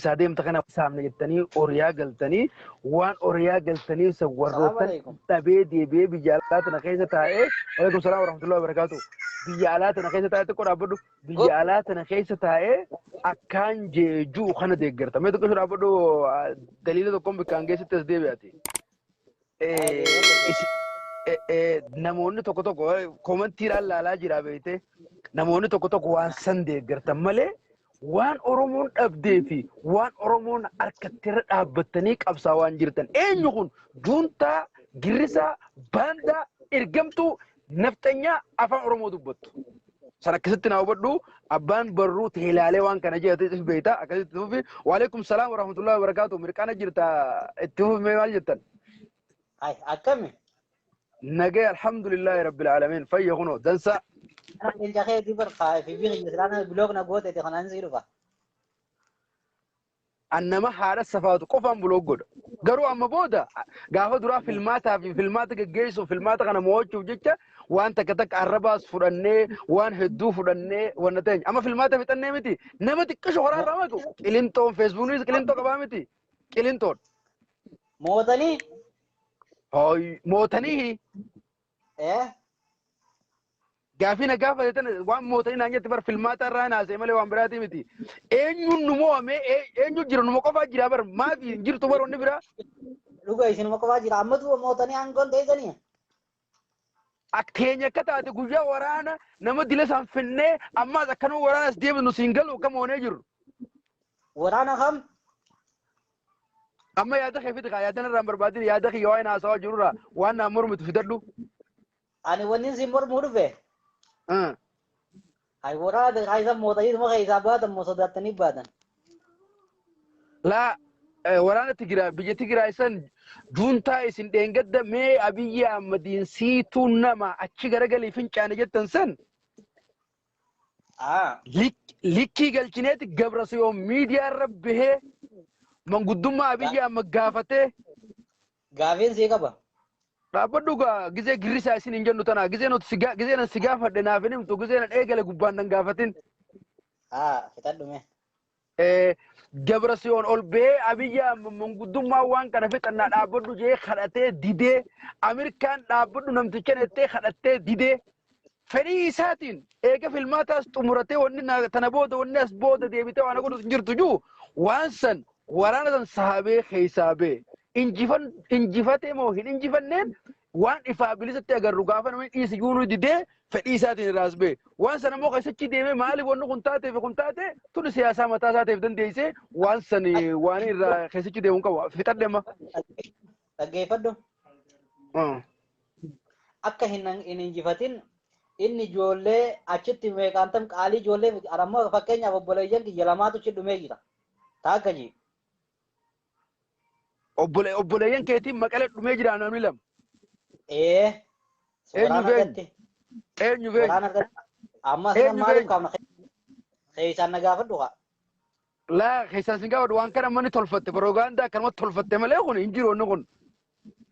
keessaa deemta kana saamne jettanii oriyaa galtanii waan oriyaa galtanii san Salaamu warroottan alaikum. dhabee deebi'ee biyya alaa tana keessa taa'ee. Waalaikum salaam warahmatullahi wabarakatuh. Biyya alaa tana keessa taa'ee, xiqqoo dhaabbadhu, biyya alaa tana keessa taa'ee akkaan jeejuu kana deeggarta. Mee xiqqoo dhaabbadhu, daliila tokkoon bikkaan geessitti as deebi'aati. Namoonni tokko tokko komantiidhaan laalaa jira beekte, namoonni tokko tokko waan san deeggartan malee waan Oromoon dhabdee fi waan Oromoon harkatti irra dhaabbattanii qabsaa waan jirtan. Eenyu kun juuntaa, girrisaa, baandaa, ergamtuu, nafxanyaa afaan Oromoo dubbattu. San akkasitti naa hubadhu, abbaan barruu teelaalee waan kana jedhate beekta akkasitti fufi. Waalaikum salaam warahmatullahi wabarakaatu. Mirqaana jirta, itti fufi, mee maal jettan? Ay, akkami? Nagee, alhamdulillahi rabbil alamin, fayya kunoo dansa. Leenca keetii bar fi biyya islaana block na goote kanaan sii dhufa. An nama haadha safaatu qofaan block godha. Garuu amma booda gaafa duraa filmaataa fi filmaata geggeessuuf, filmaata kana mo'achuuf jecha waan takka takka arrabaas fudhannee, waan hedduu fudhannee wanna ta'e. Amma filmaata fixannee miti, nama xiqqisho karaa irraa maqu qilinxoon feesbuunis qilinxoo qabaa miti qilinxoon. Mootanii? Hooy, mootanii. Eh? Gaafii na gaafate tana waan mootanii naan jette bar filmaata irraa naasee malee waan biraatii miti. Eenyuun nu mo'ame? Eenyu jira? Numa qofaa jira bar, maafi hin jirtu bar wanni biraa. Dhuga, isinuma qofaa jira. Ammatu mootanii aangoon teessanii? Akkeenya akka taate guyyaa waraana nama dila isaan finnee ammaas akkanuma waraana as deebinu siin galu akka moonee jirru. Waraana kam? Amma yaada kee fidi kaa, yaada narraa hin barbaadin, yaada kiyya waan haasawaa jirurraa waan naan mormitu fidadhu. Ani wanni siin mormuu dhufe. Ay, waraana kaayisa mootanii tuma keessaa baatan moo sodaattanii baatan? Laa, waraana Tigiraa biyya Tigiraa san juuntaa isin dheengadda mee Abiyyi Ahmadiin siituu nama achi garagalii fincaane jettan san likkii galchineeti Gabra Siyoon miidiyaa irra bahee manguddummaa Abiyyi Ahmad gaafatee. Gaafiin sii qaba. Dhaabbadhu gaa, gizee girrisaa isin hin jennu tana, gizee nuti si gizee nan si gaafadhe naaf hin himtu, gizee nan eegale gubbaan nan gaafatin. Fixadhu mee. Gabra Siyoon ol ba'ee Abiyyi Ahmad manguddummaa waan kana fixannaa dhaabbadhu jee kadhatee didee, Ameerikaan dhaabbadhu namticha nettee kadhattee didee, fedhii isaatiin eega filmaataas xumuratee wanni tana booda wanni as booda deebitee waan godhu hin jirtu jiru waan san waraana san sahabee keessaa ba'e. Injifatee moo hin injifanneen waan ifaa bilisatti agarru gaafa namni dhiisi yuunuu didee fedhii isaatiin irraas ba'e. Waan sana immoo keessatti deemee maaliif wanni kun taatee fi kun taate tuni siyaasaa mataa isaatiif dandeessee waan san waan irraa keessatti deemuu qabu. Fixadhe amma. Dhaggeeffadhu. Akka hin injifatin inni ijoollee achitti meeqaantam qaalii ijoollee ammoo fakkeenyaaf obboleeyyan kiyya lamaatu achi dhumee jira. Taakka ji. Obboleeyyan keetiin Maqalee dhumee jira namni lama. Ee. Eenyu Waraana fe'u? irratti. Eenyu fe'u? Waraana irratti. Amma asirra Eenyu maaliif fe'u? kaafna? Keessaan na gaafadhu haa. Laa, keessaan sin gaafadhu, waan kana manni tolfatte propagaandaa akkanumatti tolfatte malee kun hin jiru wanni kun.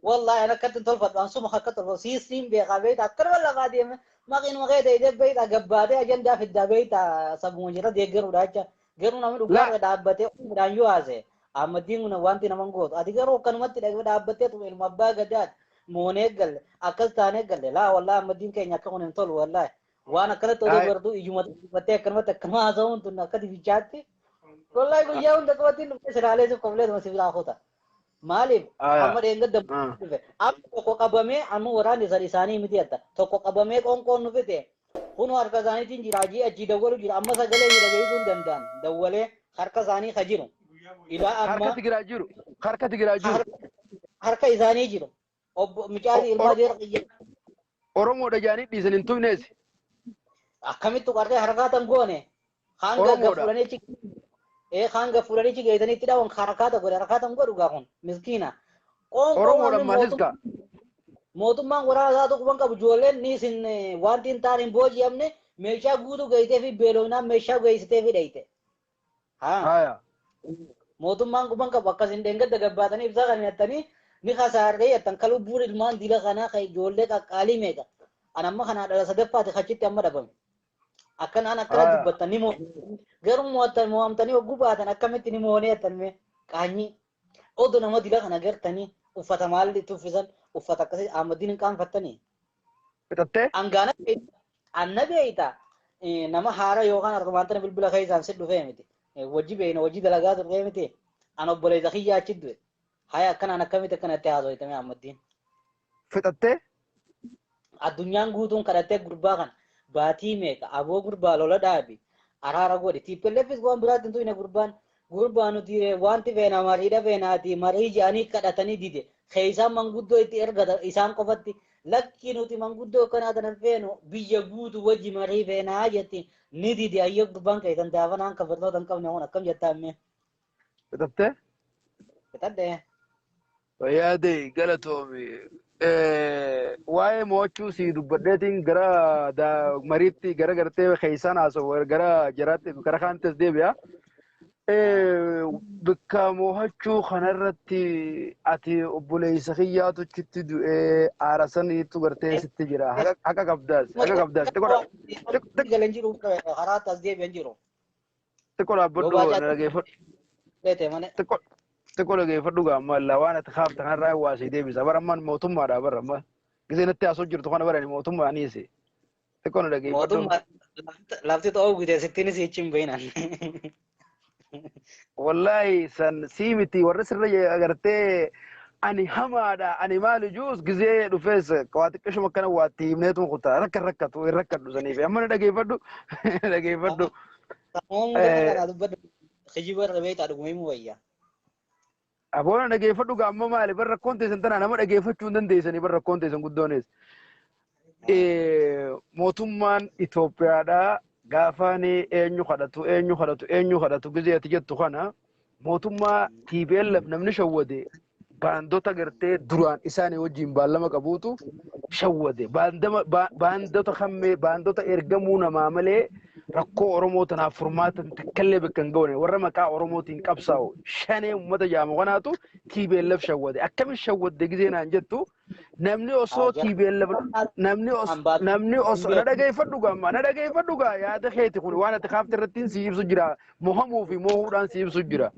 Wallahi ani akkatti hin tolfadhu, ansuma akka tolfadhu siistiin beekaa beekta, akkanuma lafaa deeme maqiin maqee deemee beekta, gabbaatee ajandaa fiddaa beekta, sabuma jira deeggaruudha jecha. Garuu namni dhugaa irra dhaabbatee umuudhaan yoo haase Ahmadiin kun wanti nama hin gootu. Ati garuu akkanumatti dhaabbattee tuma ilma abbaa gadaati moonee galle akkas taanee galle. Laa wallahi, Ahmadiin keenya akka kun hin tolu wallahi. Waan akkanatti oduu bartuu ijuma dubbattee akkanumatti akkanuma haasa'uun tun akka dibichaatti. Wallahi guyyaa hunda qabattiin dhuftee silaalee si koflee tuma si biraa kuta. Maaliif? Amma dheengadda dhufe. Amma tokko qabamee, amma waraanni san isaanii miti atta. Tokko qabamee qoonqoon nu fite. Kunoo harka isaaniitiin jira, ajii achii dawwalu jira. Amma sagalee hin dhageessisuu hin danda'an. Dawwalee harka isaanii ka jiru. Ilaa amma Harka Tigiraa jiru. Harka Tigiraa jiru. Harka isaanii jiru. Obbo Micaan ilma adeera kiyya. Oromoodha jaanii dhiisan hin tuqnees. Akkamitti qarree harkaa tan goone? Hanga Oromoodha. gafuudhanii achi hanga fuudhanii achi geessanii itti dhawan harkaa godhe, harkaa tan godhu gaa kun miskiina. Qoonqoo Oromoodha wanni maasis gaa. Mootummaan waraana isaa tokko qabu ijoolleen ni isin wanti hin taane hin booji'amne, meeshaa guutuu geessitee fi beelofnaan meeshaa geessitee fi dheeyte. Haa. Haya. Mootummaan quban qabu akkasin dheengadda gabbaatanii ibsaa kan nyaatanii ni kasaarree jettan kan lubbuun ilmaan dila kanaa kan ijoollee qaqqaalii meeqa. An amma kanaa dhala sadaffaati achitti amma dhabame. Akkanaan akkana dubbattan ni moo garuu mo'attan mo'amtanii hogguu baatan akkamitti ni moonee jettan mee qaanyii odoo nama dila kana gartanii uffata maalli itti uffisan uffata akkasii Ahmadiin hin qaanfattanii. Fixattee? Angaana anna beeyta nama haara yookaan armaan tana bilbila keessaan si dhufee miti. Wajji beeyna wajji dalagaa turree miti. An obboleessa kiyyaa achi du'e. Haya akkanaan akkamitti akkanatti haasofitame Ahmadiin. Fixattee? Addunyaan guutuun kadhattee gurbaa kana baatii meeqa aboo gurbaa lola dhaabi araara godhi. TPLFis waan biraatti hin tuyne gurbaan gurbaa nuti wanti feena mariidha feenaati marii jedhanii kadhatanii dide. Keessaan manguddoo itti ergata isaan qofatti lakki nuti manguddoo akkanaa kana feenu biyya guutuu wajji marii feenaa jetti ni dide. Ayyoo gurbaan keessan daafanaan kan barnoota hin qabne kun akkam jettaa ammee. Fixattee? Fixadhee. Yaade galatoomi. Waa'ee mo'achuu si dubbadheetiin gara mariitti gara gartee keessaan haasa'u gara jaraatti gara kaantis deebi'a. Bakka mo'achuu kanarratti ati obboleessa kiyyaatu achitti du'ee aara saniitu gartee sitti jira. Haqa qabdaas. Haqa qabdaas. Galan jiru karaa as deebi'an jiru. Xiqqoo dhaabbadhu dhageeffadhu. Xiqqoo dhageeffadhu gaamma illaa waan ati kaafte kanarraa waa sii deebisa. Bara ammaan mootummaadha bara amma. Gisee natti haasoo jirtu kana bara mootummaa niisi. Xiqqoo na dhageeffadhu. Mootummaa lafti ta'uu gite sittiinis jechi hin bahinan. Wallaahi san sii miti warra sirra agartee ani hamaadha ani maali juus gisee dhufees waa xiqqishuma akkana waa itti himneetuma kutaa rakka rakkatu hin rakkadhu saniif amma na dhageeffadhu dhageeffadhu. Samuun kana dubbadhu kijiba irra beektaa dhuguma himuu wayya. Aboona dhageeffadhu gaa amma maali bara rakkoon teessan tana nama dhageeffachuu hin dandeessanii bara rakkoon teessan guddoonis. Mootummaan Itoophiyaadhaa gaafaan eenyu kadhatu eenyu kadhatu eenyu kadhatu gisee ati jettu kana mootummaa TPLF namni shawwade baandota gartee duraan isaanii wajjin baallama qabuutu shawwade. Baandota kammee baandota ergamuu namaa malee rakkoo Oromoo tanaaf furmaata takkallee bakka hin ga'une warra maqaa Oromootiin qabsaa'u shanee uummata jaamu kanaatu TPLF shawwade. Akkamiin shawwadde gisee naan jettu namni osoo TPLF namni osoo namni osoo na dhageeffadhu gaamma na dhageeffadhu gaa yaada keeti kun waan ati kaafte irratti si ibsu jira mohamuu fi mohuudhaan si ibsu jira.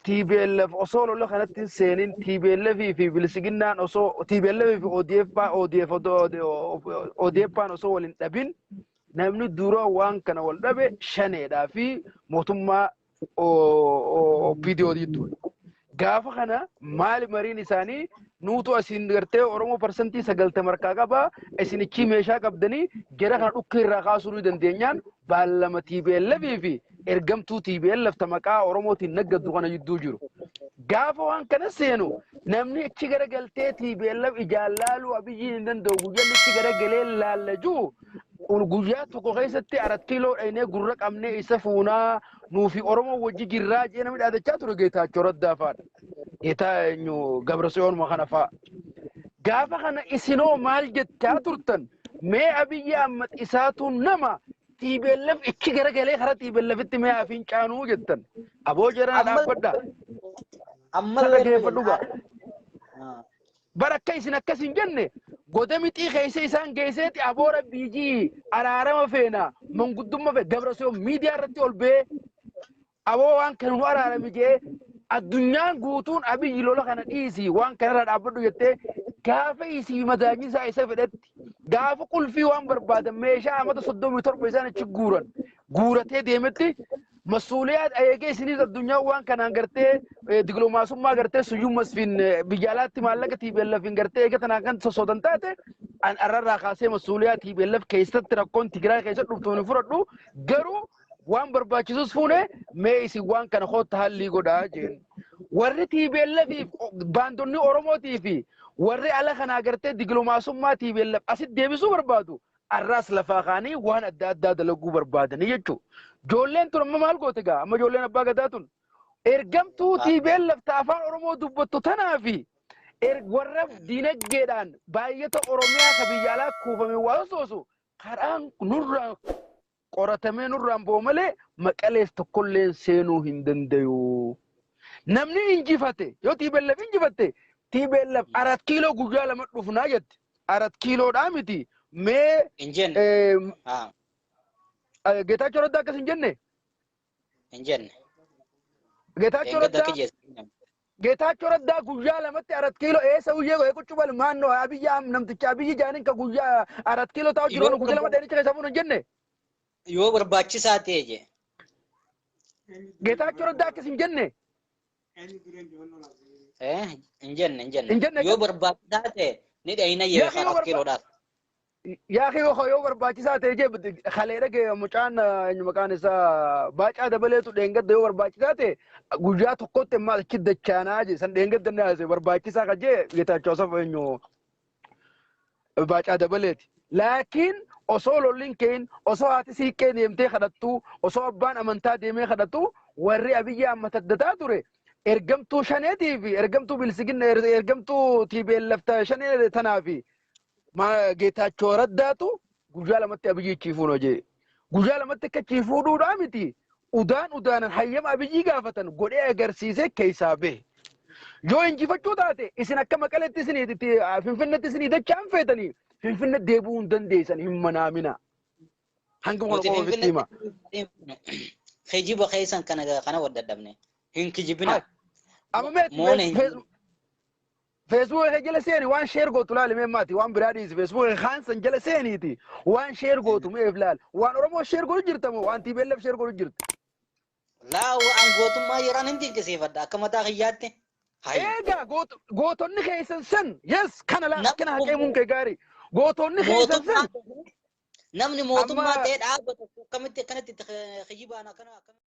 TPLF osoo lola kanatti hin seenin TPLF fi bilisiginnaan osoo TPLF fi ODF ODF osoo wal hin dhabin namni dura waan kana wal dhabe shaneedhaa fi mootummaa OPDO ture. Gaafa kana maali mariin isaanii nuutu asiin gartee Oromoo 90% harkaa qabaa isin ichii meeshaa qabdanii gara kana dhukkee irraa kaasuu ni dandeenyaan baallama TPLF fi ergamtuu TPLF ta maqaa Oromootiin naggaddu kana jidduu jiru. Gaafa waan kana seenu namni achi garagaltee TPLF ijaan laaluu Abiyyiin hin danda'u guyyaan achi garagalee laallajuu guyyaa tokko keessatti 4 kiiloo dhaynee gurra qabnee isa fuunaa nuufi Oromoo wajji jirraa jee namni dhaadachaa ture Geetaachoo Raddaa fa'aadha. Geetaa eenyu Gabrasiyoonuma kana fa'a. Gaafa kana isinoo maal jechaa turtan mee Abiyyi Ahmad isaatu nama TPLF ichi garagalee karaa TPLFitti mee afiin caanuu jettan. Aboo jedhana dhaabbadha. Ammallee Dhaggeeffadhu gaa. Bara akka isin akkas hin jenne goda mixii keessa isaan geesseeti aboo rabbiijii araarama feena manguddummaa feena Gabrasiyoon miidiyaa irratti ol ba'ee aboo waan kana nu araarami jee addunyaan guutuun Abiyyi lola kana dhiisi waan kanarraa dhaabbadhu jettee gaafa isii madaanyi isaa isa fedhetti gaafa qulfii waan barbaadan meeshaa amata 37 isaan achi guuran guuratee deemetti masuuliyaat eegee isinis addunyaa waan kanaan gartee diploomaasummaa gartee suyyuu masfiin biyya alaatti maallaqa TPLF gartee eega tanaan kan sossootan taate an arrarraa kaasee masuuliyaa TPLF keessatti rakkoon Tigraay keessatti dhuftu hin fudhadhu garuu waan barbaachisus fuune mee isin waan kana kootta hallii godhaa jeen. Warri TPLF fi baandonni Oromootii fi warri ala kanaa gartee diploomaasummaa TPLF asitti deebisuu barbaadu arraas lafaa kaanii waan adda addaa dalaguu barbaadanii jechuudha. Ijoolleen tun amma maal goote gaa? Amma ijoolleen abbaa gadaa tun ergamtuu TPLF ta afaan Oromoo dubbattu tanaa fi warra diinagdeedhaan baay'ata Oromiyaa ka biyya alaa kuufame waa sosoosu karaan nurraa qoratamee nurraan bo'u malee maqalees tokkolleen seenuu hin danda'u. Namni injifate yoo TPLF injifatte TPLF 4 kiiloo guyyaa lama dhufnaa jette. 4 kiiloodhaa miti. Mee Hin jenne. Haa. Geetaachoo Raddaa akkas hin jenne. Hin jenne. Geetaachoo Dheengadda akka Raddaa jeessu. Geetaachoo Raddaa guyyaa lamatti Arat Kiiloo eessa guyyee godhe quccubal maannoo Abiyyi namticha Abiyyi jaaniin ka guyyaa Arat Kiiloo taa'u jiru Yoo guyyaa lama dheericha keessa fuun hin jenne. Yoo barbaachisaa ta'e je. Geetaachoo Raddaa akkas hin jenne. Hin jenne, hin jenne. Hin jenne. Yoo barbaachisaa ta'e ni dhayina Yaa jee yoo Arat Kiiloodhaaf. Yaa yoo barbaachisaa ta'e jee kalee dhagee mucaan eenyu maqaan isaa Baacaa Dabaleetu dheengadda yoo barbaachisaa ta'e guyyaa tokkotti ammaa achi dachaanaa jee san dheengadda inni haase barbaachisaa ka jee Geetaachoo Asafa eenyu Baacaa Dabaleeti. Laakiin osoo lolliin ka'in, osoo haati siiqqee deemtee kadhattu, osoo abbaan amantaa deemee kadhattu, warri Abiyyi amma taddataa ture ergamtuu shaneetii fi ergamtuu bilisiginna ergamtuu TPLF shanee tanaa fi Geetaachoo Raddaatu guyyaa lamatti Abiyyi chiifuun hojee. Guyyaa lamatti akka chiifuudhuudhaa miti. Udaan udaanan hayyama Abiyyi gaafatan godhee agarsiisee keessaa bahe. Yoo injifachuu taate isin akka Maqaleetti isinii Finfinneetti isinii dachaan feetanii Finfinne deebi'uu hin dandeessan hin manaamina. Hanga kana Nuti qofa ofitti hima. Finfinneetti kijiba keessan kana kana waddadhabne. Hin kijibina. Amma meeti Moona hin jiru. Feesbuuk kee jala seeni waan share gootu laali mee maati waan biraa dhiisi. Feesbuuk kee kaan san jala seeniiti waan share gootu meef laal. Waan Oromoo share godhu jirta moo waan TPLF share godhu jirta? Laa, waan gootummaa yeraan hin dinqisiifadha akka mataa kiyyaatti. Hayi. Eegaa gootonni keessan san, yes, kana laal Namni akkana haqeemuun kee gaarii. Gootonni keessan mootummaa san namni mootummaa Amma ta'ee dhaabbatu akkamitti akkanatti kijibaan akkana akkamitti.